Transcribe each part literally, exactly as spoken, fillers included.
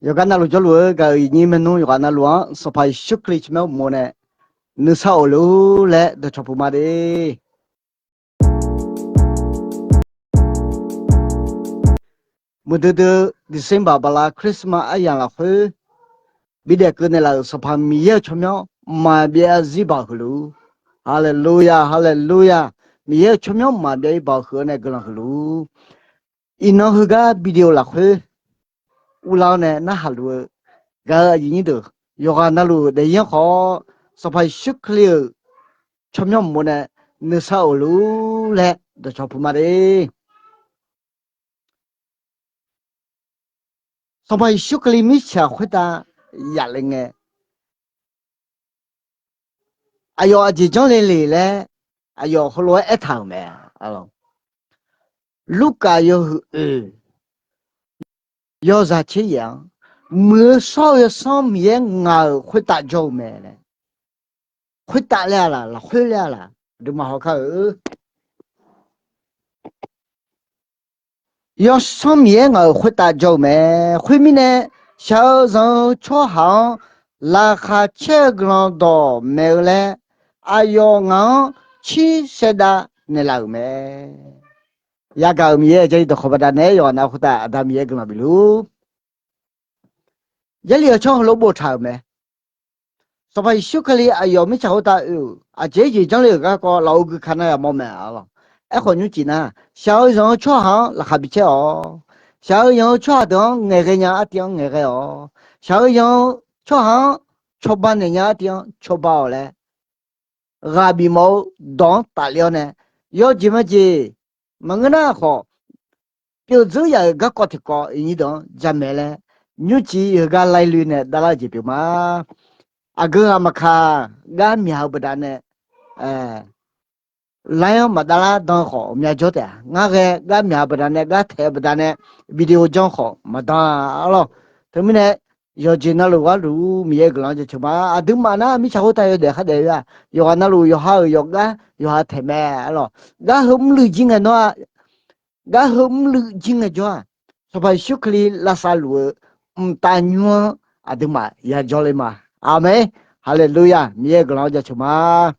Yawqghaq navluf jawrluf-eu gaq-euq aqyuif aqnyir maernmr yawqghaq navluf-anr Sanqpaq Yeqsur Kali tsawrmyanr uqmov nae nuisar of luf-ur laer dawqcawq puq ma de. Muiqdui dui-eu December bala Christmas aryamq lafkhoer bidaef keuv naeqlaf-euq Sanqpaq Miqyaer-euq tsawrmyanr maqbyav zarzir baoq huiq luf-ur. Haleluya, haleluya. Miqyaer-euq tsawrmyanr maqbyav-ir baoq huiq-awr nae guiqlanq huiq luf-ur. Iqnan heugar video lafkhoer uvlar-awr nae narhaq luf-eu gaq-euq aqyuif aqnyir deuq, yawqghaq navluf daefzir-anr khawf-awr Sanqpaq Yeqsur Kali-euq tsawrmyanr uqmov nae nuisar of luf-ur laer dawqcawq puq ma de. Sanqpaq Yeqsur Kali mirtsaq khoertav yaf le ngae, aqyawf aqjeq janrle le laer aqyawf heulof-aer aertaq-euq mae. Lurkaf yawhuiq oeq yawzaq tser yaef-anr, muiq-eu shawr-eu Yawsanr Miqyaer ngaq-euq khoertav jawr-eu mae laer. Khoertav laer-aq laf, lafkhoer laer-aq laf, aqduimaf hawkar-eu Yawsanr Miqyaer ngaq-euq khoertav jawr-eu mae. Khoermirnae, shaq-eu zanq-eu tsawrhaq-anr laqkhaq caer-eu guiqlanq dawq maeq-eu laer, aqyawf ngaq-anr cir saevdav naeqlaf-euq mae. Yagaq-euq Miqyaer-euq Jarlif dawqkawq baqdanae yawqghaq nav khoertav Aqda Miqyaer guiqlanq bif luf-ur. Jarlif-eu tsanr heulof boftaq-euq mae. Sanqpaq Yeqsur Kali aqyawf mirtsaq khoertav oe-euq aqjeq jeq janrle-euq garkawv lafov gui ka nar yamawr mae arlawq. Aerkhawf nymrcif nar, shaq-eu zanq-eu tsawrhaq-anr laqkhaq bicaer-awq. Shaq-eu yanq-eu tsawrhaq deuq-anr ngaeqghae nya artiv-anr ngaeqghae-awq. Shaq-eu yanq-eu tsawrhaq-anr cawba naeq nya artiv-anr cawba-awq laer, ghaq bifmawf-eu dawq-anr tafler-awr nae, yawjeq majeq maqngeur nar khawf, pyeuf dzeur yaf-euq garkawv tiqkawv iqnyir deuq-anr jamaeq laer, nymrcif heugar laer luiv nae davlar-eu jeq pyeuf ma. Aqgeu ghaq maqkaq, gar myaq-eu baqdanae, laer-anr maqdavlar dan-eu khawf ghawqmya jawr taef-a. Ngar ghae gar myaq-eu baqdanae, gar taeq-eu baqdanae, video janr khawf maqdan arlawq. Teumirnae, yawqjeq navluf gharduq Miqyaer guiqlanq-anr jaceuq ma. Aqduimaf nar mirtsaq khoertav yawdaef khardaef-eu-aq, yawqghaq navluf yawqha-euq yawqgar yawqha taeq mae arlawq. Gar heu mrluiv jir ngae nawr-aq, gar heu mrluiv jir ngaejawr-aq, Sanqpaq Yeqsur Kali lavsav luf-eu mqtav nymr-anr aqduimaf yajawr le ma. Aqmeq. Haleluya. Miqyaer guiqlanq-anr jaceuq ma.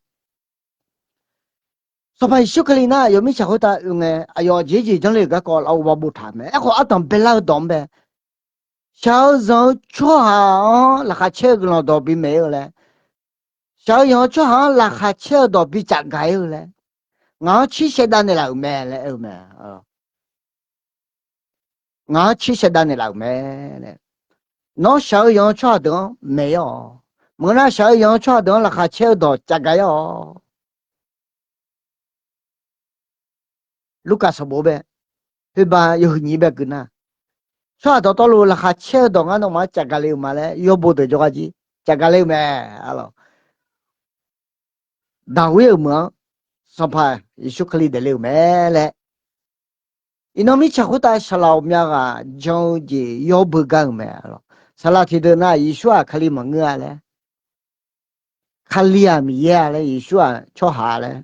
Sanqpaq Yeqsur Kali nar aqyawf mirtsaq khoertav oe ngae, aqyawf aqjeq jeq janrle-euq garkawv lafov bav boftaq mae. Aerkhawf ardanq baelar-eu dawq-anr bae, shaq-eu zanq-eu tsawrhaq-anr laqkhaq caer-eu guiqlanq dawq bimaeq-eu laer, shaq-eu yanq-eu tsawrhaq-anr laqkhaq caer-eu dawq bicaf gaq-ir-eu laer, ngaq-anr cir saevdav naeqlaf-euq mae laer aer-eu mae. Ngaq-anr cir saevdav naeqlaf-euq mae laer. Nawr shaq-eu yanq-eu tsawrhaq deuq-anr maeq-ir-awq. Maqngeur nar shaq-eu yanq-eu tsawrhaq deuq-anr laqkhaq caer-eu dawq caf gaq-ir-awq. Lurkaf sanqbof bae, hoeba yawhuiq nyiq bae gui nar, tsawrhaq dawqtawvluf laqkhaq caer-eu dawq ngar nawmaf-anr caf gaq le-euq ma laer yawbo deuq jawrgar jir caf gaq le-eu mae arlawq. Daqwir-euq meuq-anr Sanqpaq Yeqsur Kali daefle-euq mae laer, iqnan mirtsaq khoertav saqlaq ghawqmya ghaq jan-eu jeq yawbeu gar-euq mae arlawq. Saqlaq tiqdeuq nav Yeqsur-aq Kali maqngeur-a laer, Kali-aq Miqyaer-a laer, Yeqsur-aq tsawrhaq-a laer,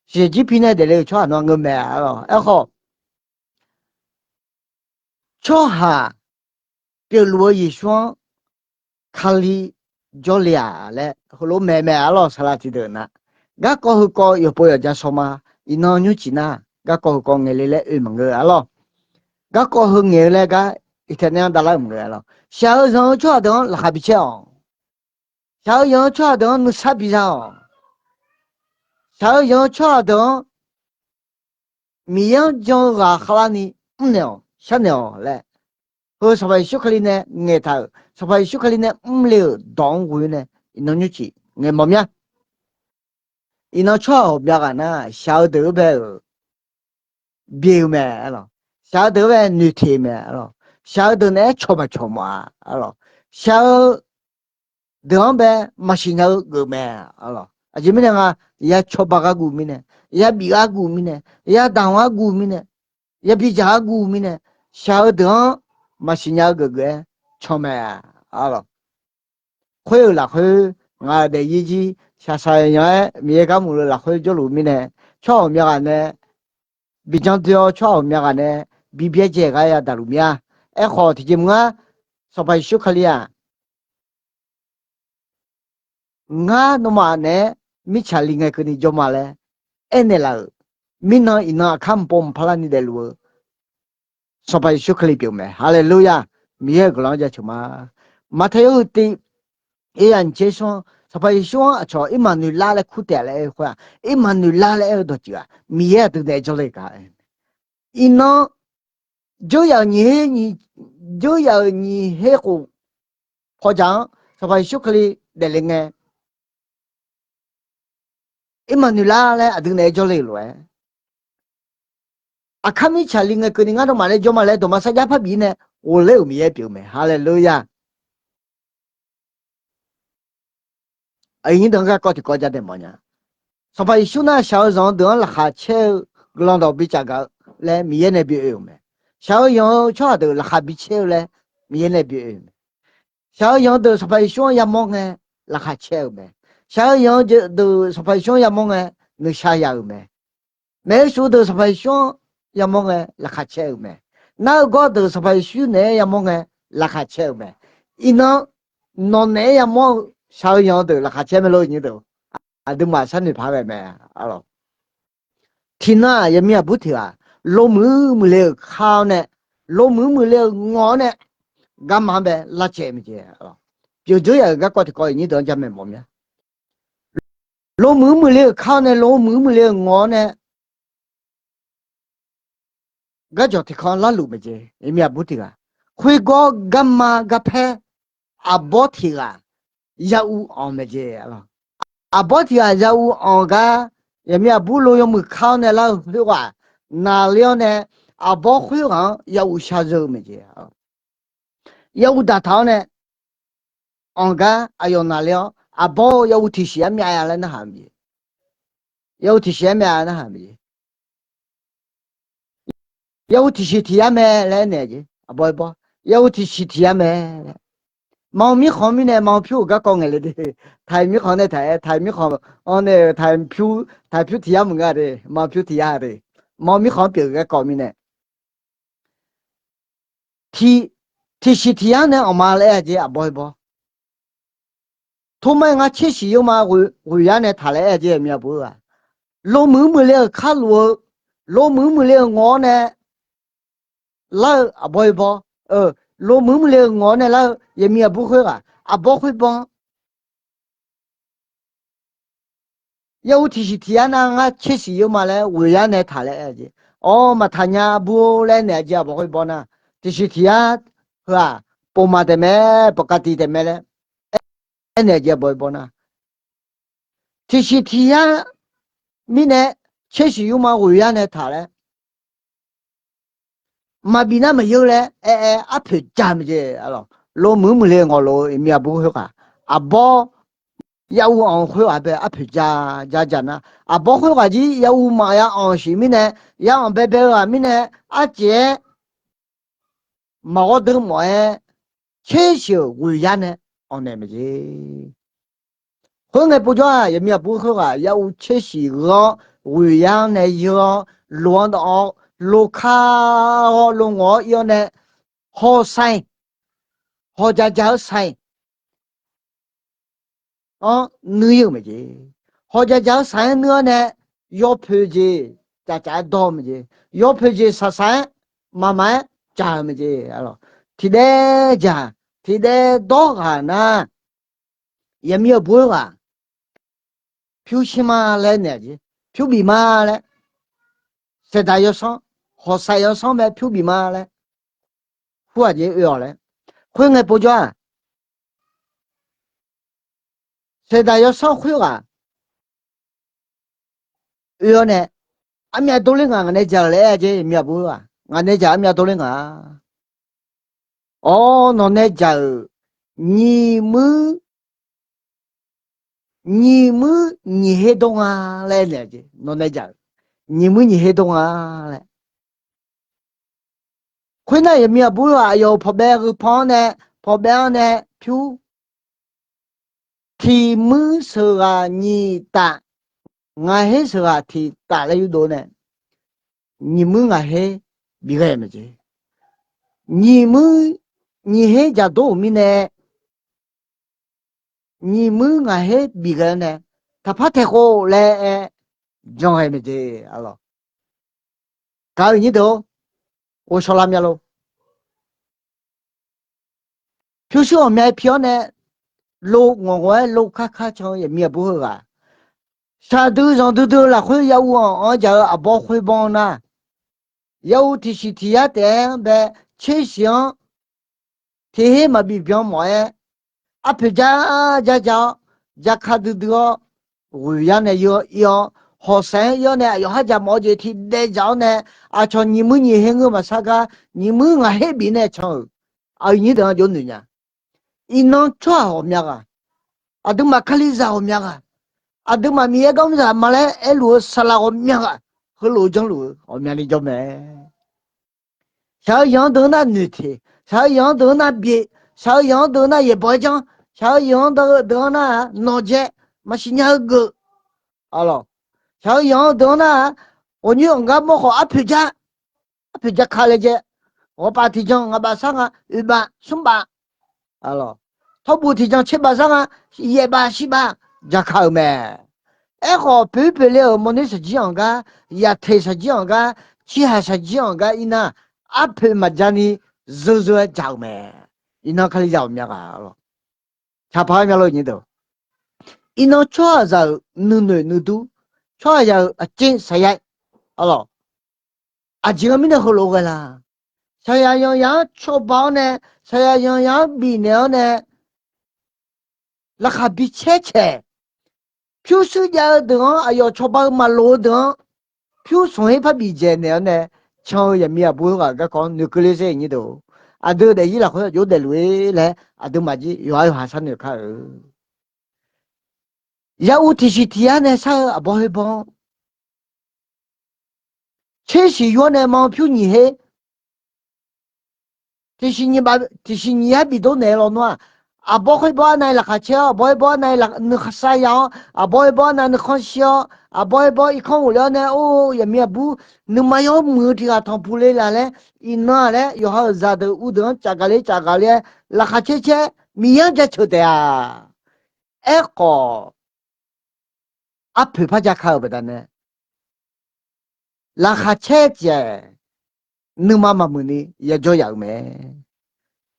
shaqjir pi nae daefle-euq tsawrhaq nawr ngeur mae arlawq. Aerkhawf, tsawrhaq pyeufluf-eu Yeqsur-anr Kali jawrle-aq laer heulof maeq mae arlawq. Saqlaq tiqdeuq nav, garkawv heukawv yawqpov yawqja shaw ma. Iqnan nymrcif nar garkawv heukawv ngaeq le laer oe maqngeur arlawq. Garkawv heu ngaeq-eu laer gar iqtaeq nae-anr davlar-eu maqngeur arlawq. Shaq-eu zanq-eu tsawrhaq deuq-anr laqkhaq bicaer-awq. Shaq-eu yanq-eu tsawrhaq deuq-anr nuisar biza-awq. Shaq-eu yanq-eu tsawrhaq deuq-anr Miqyaer-anr jan-eu ghaq khavlarni mrnaeq-awq, sharnaeq-awq laer, heu Sanqpaq Yeqsur Kali nae ngaeqtaq-euq, Sanqpaq Yeqsur Kali nae mrle-euq dawq-anr ghoe nae iqnan nymrcif ngaeq mawf mya. Iqnan tsawrhaq ghawqmya ghaq nar shaq-eu deuq-anr bae-euq bye-eu mae arlawq. Shaq-eu deuq-anr bae noeqteq-eu mae arlawq. Shaq-eu deuq naeq-aer cawq maqcawq mawf-a arlawq. Shaq-eu deuq-anr bae maqsiq nya-eu geuf mae arlawq. Aqjeq mirnae nga, ya cawba gharguv mirnae, ya bif gharguv mirnae, ya daq-anr gharguv mirnae, ya bidzaq gharguv mirnae, shaq-eu deuq-anr maqsiq nya-eu geufgeuf-aer can mae arlawq. Khoer-euq lafkhoer ngaq-euq daefzir jir shaqshaq yanq-aer Miqyaer gar mq-eu lafkhoer jawrluf mirnae, tsawrhaq ghawqmya ghaq nae bi janr doe-awr tsawrhaq ghawqmya ghaq nae bi byaerdzae gar yadaq luf mir-a. Aerkhawf tiqjeq maqngeur-a. Sanqpaq Yeqsur Kali-aq, ngar nawmaf naeq-aer mirtsaq li ngae keuvni jawr ma laer aernaeq laf-euq, mirnan iqnan aqkar mqpov mqpar larni daefluf-eu Sanqpaq Yeqsur Kali pyeuf-eu mae. Haleluya! Miqyaer-euq guiqlanq-anr jaceuq ma. Maqtaeq yawhuiq tiv, iqyaq nyiq tser smr-anr Sanqpaq Yeqsur-anr aqcawq Irmaqnoeqlar laer kur taef laer aer-eu khoer-aq, Irmaqnoeqlar laer aer-eu dawqtsuif-aq Miqyaer aqdui naeq-aer jawrle-eu gar. Iqnan dzeur yaf-euq nyiq her, dzeur yaf-euq nyiq her khof paw dzaq-anr Sanqpaq Yeqsur Kali daefle ngae, Irmaqnoeqlar laer aqdui naeq-aer jawrle-euq lof-aer, aqkar mirtsaq li ngae keuvni ngar nawmaf naeq-aer jawr ma laer dawqma sarjax parbif nae ghofler-euq Miqyaer pyeuf-eu mae. Haleluya! Aqyuif nyir deuq-anr garkawv tiqkawv jadaeq mawf nya. Sanqpaq Yeqsur nar shaq-eu zanq-eu deuq-anr laqkhaq caer-eu guiqlanq dawq bi tsafgaq-eu laer Miqyaer nae bi oe-euq mae. Shaq-eu yanq-eu tsawrhaq deuq laqkhaq bi caer-eu laer Miqyaer nae bi oe-euq mae. Shaq-eu yanq-eu deuq Sanqpaq Yeqsur-anr yamawr ngae laqkhaq caer-euq mae. Shaq-eu yanq-eu deuq Sanqpaq Yeqsur-anr yamawr ngae nuishar ya-euq mae. Maeq-eu shuf deuq Sanqpaq Yeqsur-anr yamawr ngae laqkhaq caer-euq mae. Nar-eu gawr deuq Sanqpaq Yeqsur naeq-aer yamawr ngae laqkhaq caer-euq mae. Iqnan nawq naeq-aer yamawr-eu shaq-eu yanq-eu deuq laqkhaq caer mae lor, nyirdeuq. Aqduimaf sharnoeq paq ghae mae. Tiqnan-aq, yaqmiq aqbur tiq ghaq lomuiq muiqle-euq kar-awr nae, lomuiq muiqle-euq ngawq-awr nae, garma-anr bae lavcaev mae jeq. Pyeuf dzeur yaf-euq garkawv tiqkawv iqnyir deuq-anr jamaeq mawf mya. Lomuiq muiqle-euq kar-awr nae, lomuiq muiqle-euq ngawq-awr nae, garjawq tiqkanq larluf mae jeq. Yaqmiq aqbur tiq ghaq, khoergawr garma garpaer aqbawr tiq ghaq ya uv anq mae jeq. Aqbawr tiq ghaq ya uv anq gar, yaqmiq aqbur lo yawmuiq kar-awr nae lar-eu khoerghaq naqler-awr nae, aqbawr khoerghaq-anr ya uv shar zeu-eu mae jeq. Ya uv daqtaq-awr nae, anq gar aqyawf naqler-awr, aqbawr-eu ya uv tiqsiq armyav laer narhaq mae jeq. Ya uv tiqsiq armyav narhaq mae jeq. Ya uv tiqsiq tiq yar mae laer aernaeq jeq. Aqbawr aer bawr, ya uv tiqsiq tiq yar mae laer. Manq mirkhanq-anr mirnae manq pyur-euq garkawv ngaeq le de. Taiq mirkhanq nae taiq-aer, taiq mirkhanq-anr nae-eu taiq pyur, taiq pyur tiq yar maqngeur de, manq pyur tiq yar de. Manq mirkhanq-anr pyeuf-eu garkawv mirnae, tiqsiq tiq yar nae anq ma laer aer-a jeq. Aqbawr aer bawr, tormae ngar tser siq yawma ghoeq yar nae taq laer aer-a jeq. Yaqmiq aqbur-eu ghaq, lomuiq muiqle-euq kar luf-eu, lomuiq muiqle-euq ngawq-awr nae lar-eu aqbawr aer bawr, lomuiq muiqle-euq ngawq-awr nae lar-eu yaqmiq aqbur khoerghaq aqbawr khoer bawr-anr ya uv tiqsiq tiq yar nar ngar tser siq yawma laer ghoeq yar nae taq laer aer-a jeq. Awr, maqtaq nya bur-or laer naeq-a jeq. Aqbawr khoer bawr nar, tiqsiq tiq yar heu-aq, pofmaf taef mae, pawqkav tiv taef mae laer aernaeq-a jeq. Aqbawr khoer bawr nar, tiqsiq tiq yar mirnae tser siq yawma ghoeq yar nae taq laer maqbif nar maqyeur laer aer-aer arpoeq ja mae jeq. Lomuiq muiqle ngawq lof-eu yaqmiq aqbur khoerghaq aqbawr ya uv anq-eu khoerghaq bae arpoeq ja ja ja nar, aqbawr khoerghaq jir ya uv maf ya anq siq mirnae, ya anq baebae-eu ghaq mirnae, arjeq-aer maqghawr deur mawf-aer tser siq-euq ghoeq yar nae anq naeq mae jeq. Khoerngae povjawr-aq, yaqmiq aqbur khoerghaq ya uv tser siq gheu-awr, ghoeq yar-anr nae yeu-awr, loq-anr dawv-awr, loq ka-awr, loq ngawq-awr ir-awr nae, hawsaiq, hawqjaq jaq-eu saiq-anr nuir-eu mae jeq. Hawqjaq jaq-eu saiq-anr nuir-awr nae, yawpoeq jeq cafcaf-aer dawr-eu mae jeq. Yawpoeq jeq saqsaq-aer maqmaq-aer caq-euq mae jeq. Tiqdaev jaq, tiqdaev dawr ghaq nar, yaqmiq aqbur khoerghaq pyur shir ma laer naeq-a jeq. Pyur bif ma laer, saeqdaq yawsanr, hawqsaiq yawsanr mae pyur bif ma laer, hur-aq jeq oe-awq laer. Khoerngae povjawr-aq, saeqdaq yawsanr khoerghaq oe-awr nae, armyav dovler ngaq, ngaq nae jaq-euq laer aer-a jeq. Yaqmiq aqbur khoerghaq, ngaq nae jaq armyav dovler ngaq. Awr, nawq nae jaq-euq nyiq muir, nyiq muir nyiq her dawr nga laer naeq-a jeq. Nawq nae jaq-euq nyiq muir nyiq her dawr nga laer. Khoernar, yaqmiq aqbur khoerghaq aqyawf-euq pawqbaev gheu pan-anr nae, pawqbaev-anr nae pyur tiq muir sheuqghaq nyiq taf, ngaq her sheuqghaq tiq taf laer yurdov nae, nyiq muir ngaq her bighae mae jeq. Nyiq muir nyiq her jaqdawr-euq mirnae, nyiq muir ngaq her bif ghae-awr nae, taqpar taeqkhof laer aer, jan ghae mae jeq. Gaq-eu nyir deuq-or, ghovshaw lar mya lor. Pyurshuir ghawqmya pi-awr nae, lo ngawqghawq-aer lo karkar can-eu yaqmir aqbur heughaq, shaqdui zanqdui dui-eu lafkhoer yahuv-anr anq-anr jaq-eu aqbawr khoerbaw nar, yahuv tiqsiq tiq yar taef-aer-anr bae tser siq-anr tiq her maqbif byan mawf-aer, arpoeq jar jar ja-awr, jaka duidui-awr, ghoeq yar nae ir-awr, hawqsaq-aer ir-awr nae aqyawf kharjaq mawf-eu jeq tiqdaev dzaq-awr nae, aqcawq nyiq muir nyiq her ngeur maqsar gar nyiq muir ngaq her bif nae can-euq, aqyuif nyir deuq-anr jov noeq nya. Iqnan tsawrhaq ghawqmya ghaq, aqduimaf kalizaq ghawqmya ghaq, aqduimaf Miqyaer garmr zaq ma laer aerluf-eu saqlaq ghawqmya ghaq, heulof-eu janrluf-eu ghawqmyani jawr mae. Shaq-eu yanq-anr deuq-anr nar noeqteq, shaq-eu yanq-anr deuq-anr nar byeq, shaq-eu yanq-anr deuq-anr nar yaeqbawq-aer janr, shaq-eu yanq-anr deuq-anr nar nawqjae, maqsiq nya-eu geuf. Shaq-eu yanq-anr deuq-anr nar, ghawqnyoer anq gar mawrkhawf arpoeq jar, arpoeq jar ka laejae, ghawqpaf tiqjan ngaq baf sar nga, oeq baf smr baf, tawrbuq tiqjan tser baf sar nga, yaef baf shir baf jaka-euq mae. Aerkhawf poeq poeq le-euq mawrner shaqjir anq gar, yaqteq shaqjir anq gar, cirhaq shaqjir anq gar ir nar, arpoeq maqja ni zeu zeu-aer jaq-euq mae. Iqnan kalizaq ghawqmya ghaq, taqpaq-aer mya lor nyir deuq. Iqnan tsawrhaqzaq-euq nuinoeq nuidur, tsawrhaqzaq-euq aqcer saqyaer, aqjeq-anr mirnae heulof-aer ghae la? Saqyaq yanqyaq-anr cawba-awr nae, saqyaq yanqyaq-anr bifnaeq-awr nae, laqkhaq bi caer caeq, pyurshuir jav-eu deuq-anr, aqyawf cawba-eu maqloq-eu deuq-anr, pyur sanqher par bif dzaeq naeq-awr nae, can-eu yaqmir aqbur heughaq garkawv-anr noeqkeuv ler sher nyir deuq. Aqdui-eu daefzir lafkhoer jov daefluf-ir laer aqduimaf jir yawqha yawqha sharnoeq kar-eu. Yahuv tiqsiq tiq yar nae shar-eu aqbawr khoerbaw-anr, tser siq yur-awr nae ma pyur nyiq her, tiqsiq nyiq yar bif dawr naeq-eu lawnmr-aq, aqbawr khoerbaw arnav-i laqkhaq caer-awr, aqbawr khoerbaw arnav-i nuikhanr sar ya-awr, aqbawr khoerbaw arnav nuikhanr shir-awr, aqbawr khoerbaw irkanr ghofle-awr nae, or yaqmir aqbur, nuima yawr muiq-eu tiq ghaq tanqpuq le laf laer, iqnan-aq laer yawqha-euq zaqdeuq uvdeuq-anr cafgaq ler cafgaq ler-aer laqkhaq caer caer Miqyaer-anr jaceuq taef-a. Aerkhawf, arpoeq par jaka-euq baqdanae, laqkhaq caer jeq nuima maqmuiq ni yajawr yaf-euq mae.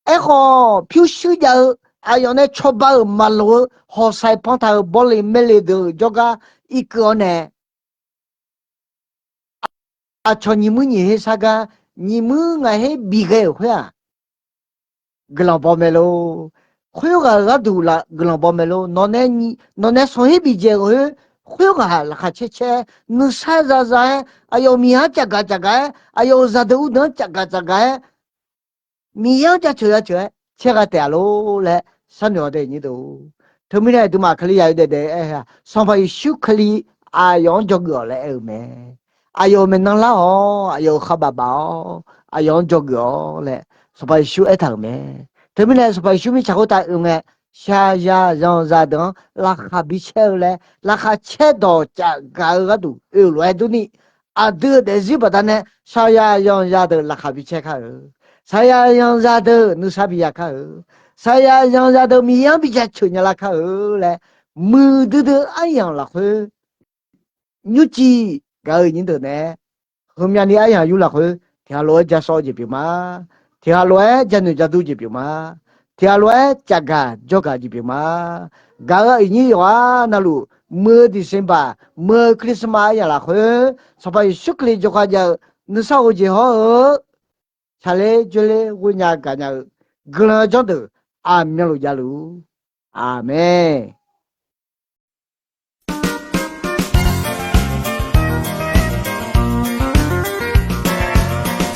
Aerkhawf pyurshuir jav-eu, aqyawf nae cawba-euq maqloq-eu hawqshaq-iq pantaq-euq bawle maerle deuq-euq jawrgar irkeuv-awr nae, aqcawq nyiq muir nyiq her sar gar, nyiq muir ngaq her bif ghae-euq khoer-aq, guiqlanq baw mae lor. Khoerghaq-euq gharduq laf guiqlanq baw mae lor. Nawq nae sanqher bif dzaeq-euq khoer, khoerghaq laqkhaq caer caer, nuisar za za-aer, aqyawf-euq miqyaer-anr cafgaq cafgaq-aer, aqyawf-euq zaqdeuq uvdeuq-anr cafgaq cafgaq-aer, Miqyaer-anr jaceuq yaceuq-aer caerghae taef-a lor laer sharnoeq-awr dae nyir deuq. Teumirnae aqduimaf kalizaq-eu daef daef-eu aer-a, Sanqpaq Yeqsur Kali aqyawf-anr dzawgeuf-awq laer aer-eu mae. Aqyawf-euq maeqnan lar-awq, aqyawf-euq khavbaf baf-awr, aqyawf-anr dzawgeuf-awq laer Sanqpaq Yeqsur aertaq-euq mae. Teumirnae Sanqpaq Yeqsur mirtsaq khoertav oe ngae, shaqzaq zanqzaq deuq-anr laqkhaq bi caer-eu laer laqkhaq caer dawq cafgaq-eu gharduq oe-euq lof-aer durni, aqdui-euq daefzir baqdanae shaqzaq zanqzaq deuq laqkhaq bi caer kar-euq, shaqzaq zanqzaq deuq nuisar bi ya kar-euq, shaqzaq zanqzaq deuq Miqyaer-anr bi jaceuq nya lar kar-euq laer, muiqdui dui aryamq lafkhoer nymrciv gaq-eu nyir deuq nae, heumyani aryamq yur lafkhoer tiqghaq lof-aer ja sawv-eu jeq pyeuf ma. Tiqghaq lof-aer ja noeq ja dur jeq pyeuf ma. Tiqghaq lof-aer cafgaq jawrgaq jeq pyeuf ma. Gaq-eu aqyuif nyir yawqghaq navluf, muiq-eu December, muiq-eu Christmas aryamq lafkhoer Sanqpaq Yeqsur Kali jawrkhav jav-eu nuisar of jeq hawr-eu, tsaqler dzoerler ghoer nya gaq nya-eu guiqlanq janr deuq aqmyanluf javluf-ur. Aqmeq.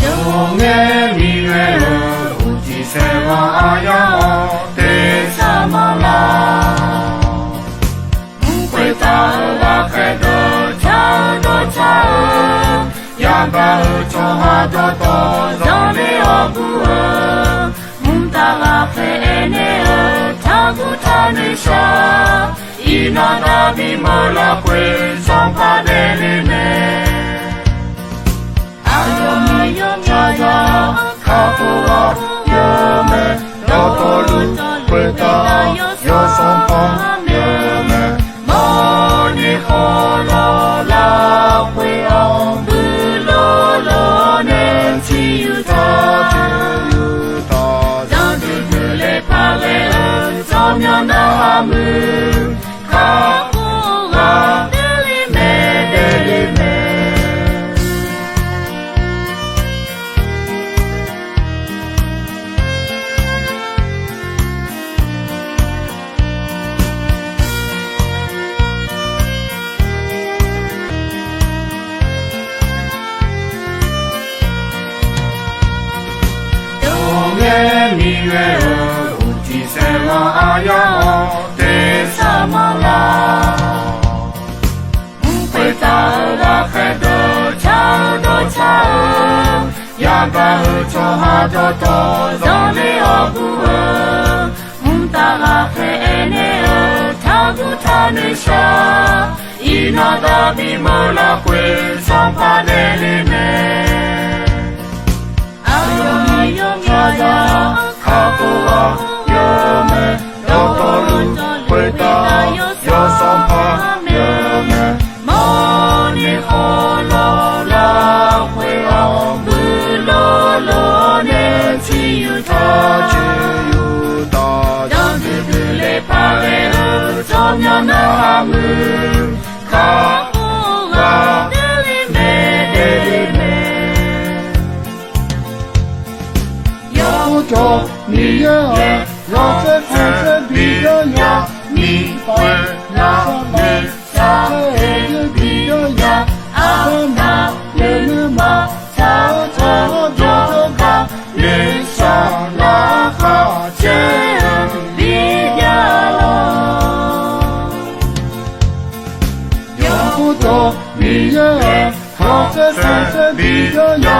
Jawr ngae Miqyaer-euq uqcif saeqghawv aryamr-awr tersar mawrlar. Mq khoertav-euq ghaqkhaer deuq tsaq-eu dawrtsaq-eu, yagaq-euq tsawrhaq dawqtawv zanqler-awr gur-eu, mqtav ghaqkhaer aernaeq-eu taqguv taqnoeq shar, iqnan dav bimeuq lafkhoer sanqpaq daefle mae. Aqyawf Miqyaer-anr cawzaq-awr kakhof-awr yawr mae. Paqlaeq-eu tsawrmyanr narhaq muiq, kakhof-eu ghaq deuq le mae, deuq le mae. Dawq ngae Miqyaer-euq uqcif saeqlanq aryamq-anr tersar manr lar. Mq khoertav-euq lafkhoer deuq car-eu dawrcar-eu, yagaq-euq tsawrhaq dawqtawv zanqler-awr gur-eu, mqtav lafkhoer aernaeq-eu taqguv taqnoeq shar. Iqnan dav bimeuq lafkhoer Sanqpaq daefle mae. Aqyawf-anr yawqnyir-anr kakhof ghaq yawmae, dawqtawvluf khoertav yawsanr paq yawmae, mawrni khawf lawq lafkhoer-anr muiqlor lor-awr nae ciqyuq taq ciqyuq taq, danqduq duq le paqlaeq-eu tsawrmyanr narhaq muiq, kakhof ghaq deuq le mae, deuq le mae. Yawqjawq Miqyaer-anr lawqtsaev tsaev tsaev bidanr nya, miqpoeq nar noeq sar-aer bidanr nya, arnavluf nuima sar-eu tsawrhaq jawrgar, noeqshaq laqkhaq caer-eu bidanr lawr. Yawqjawq Miqyaer-anr lawqtsaev tsaev tsaev bidanr nya,